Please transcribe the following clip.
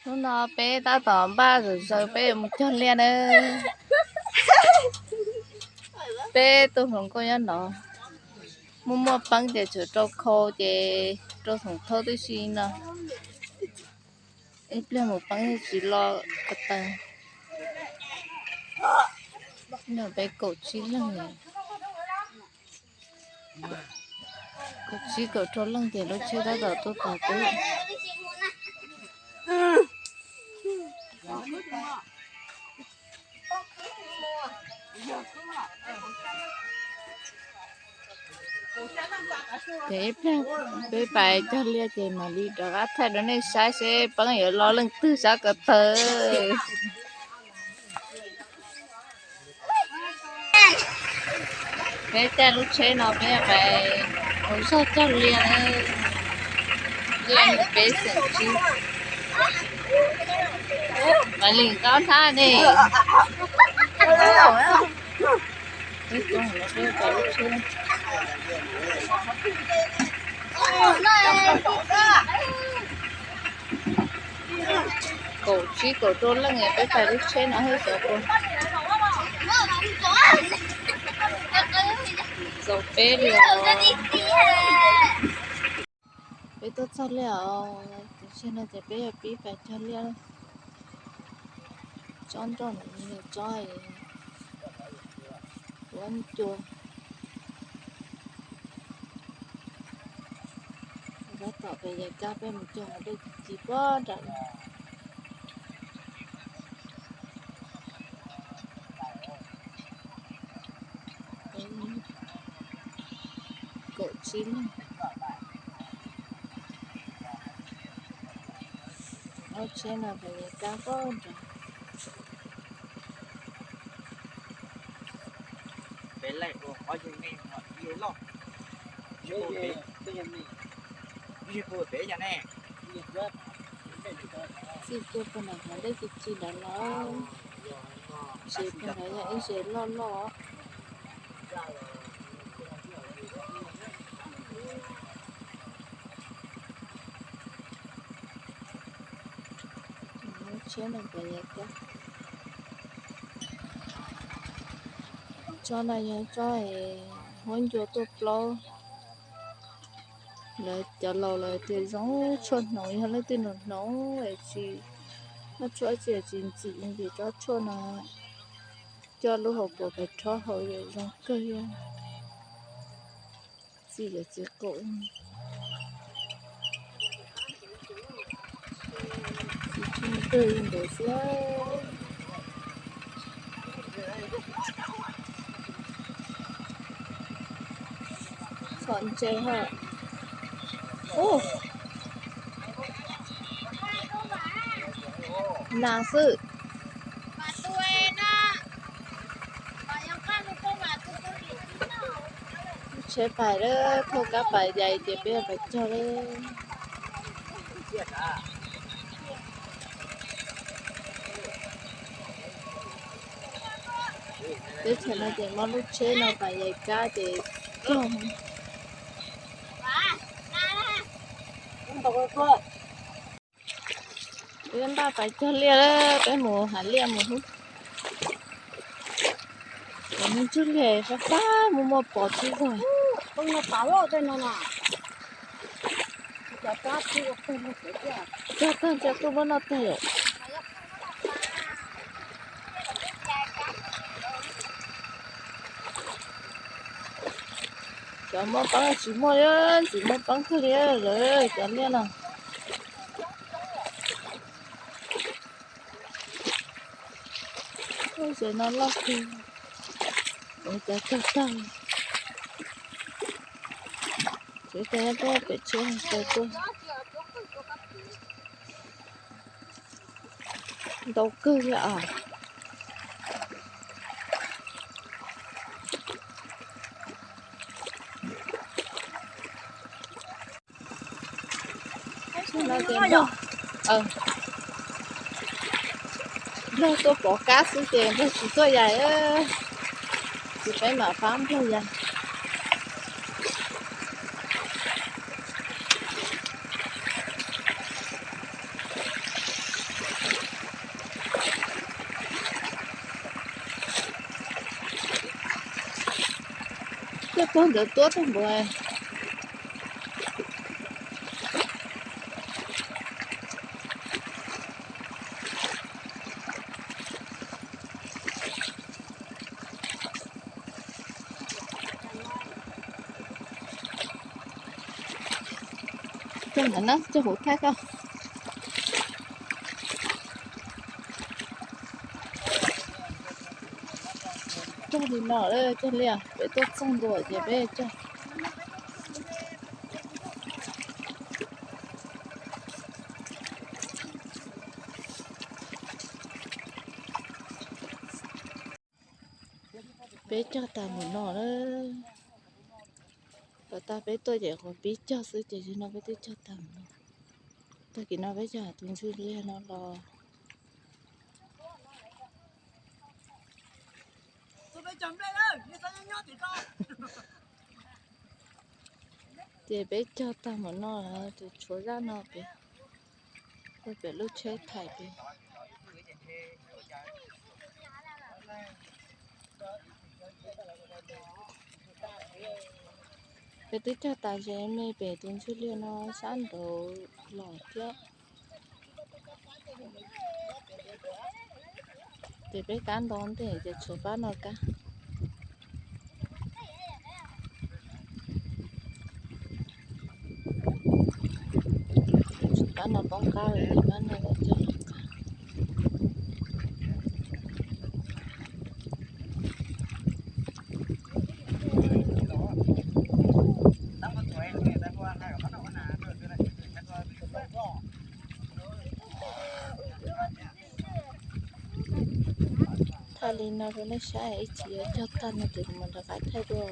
Hnub no peb tab tom npaj zawm zaws peb yuav mus cog liaj nawb. Peb tug hluas nkauj nyob no muaj muaj peeb ces tseem rau khau ces rau xoom thaub tib si no. Ib pliag mus peeb tsis lo ko taw. No peb kaum tsib leeg, kaum tsib kaum rau leej ces lub tsheb tab tom tuaj tag peb. Ces ib pliag peb pais cog liaj ces mam li rov qab thaij rau nej saib seb peeb yuav lo leej twg sab ko taw. Peb caij lub tsheb no peb pais ua zog cog liaj, liaj peb xeem tsib. Mam li nqaub hnab ne. Kaum tsib kaum rau leej peb pais lub tsheb no hab xyov puas txaus peb li os. Peb tuaj txog liaj os, tam sim no ces peb yuav pib pais cog liaj. Tsob nroj no tsob huab cua. Tab tom pem yais kab peb mus cog dej ci pob nram. Kaum tsib leeg. Lub tsheb no pem yais kab pob nram. Txij tuaj puag nram hav dej ci ci ntawd los, tsev puag nrad yog ib ze loj loj. Lub tsheb no pem yais kab. Tsob no yog tsob huab ncua tuaj plaub. Lawv cov laus lawv tias zoo tshuaj hnoos, yog leej twg nws hnoos es tsis muaj tshuaj tsis tsis ntxim ces tsob tshuaj no coj lub hauv paus pes rhob haus zoo kawg. Txi yog txiv qaum, txiv tsheej twg li ntawd xwb. Txhom ntses hos. Ub, nas xwb. Lub tsheb pais lawm, thauj kab pais yais ces peb pais cog lawm. Teb chaws no ces muab lub tsheb no pais yais kab ces cog. Peb npaj pais cog liaj lawm, peb mus hav liaj mus hub. Cov me ntsuj liaj fab fab muaj muaj pos tib zog. Cog tag ntsia tuaj muab noj tag lawm. Cov muaj peeb tsis muaj li, tsis muaj peeb kawg li lawm cov liaj no. Ub, tsev no loj kawg, cov cog tag. Tsev cog nyob pem tsheb taw tuaj. Ntau kawg li os. Nplog tuaj pov kab xwb ces nplog tsis tuaj yais, ces peb mam pab nplog yais. Cog pog ntawd tuab tag npaum. Cog ntawd na, cog hauv thaij koj. Cog li no, cog li, peb tuaj txog ntua ces peb cog. Peb cog tag npaum no lawm. Tom tag peb tuaj ces qhuav pib cog xwb ces zaum no peb twb cog tag npaum no. Tag kis no peb cog tus ntxwg liag no los. Ces peb cog tag npaum no lawm, ces tshuav zaj no pem, pem lub tsheb thaiv pem. Peb twb cog tas ze me pem tus ntxwg liag no sab nraud los thiab. Ces peb kab nto ntej ces tshuav pab no kab. Pab no poob qab lawm ces pab no cog los qab. Thaij li no rau nej saib, ib chim yuav cog tag no ces kuv mam rov qab thaij dua.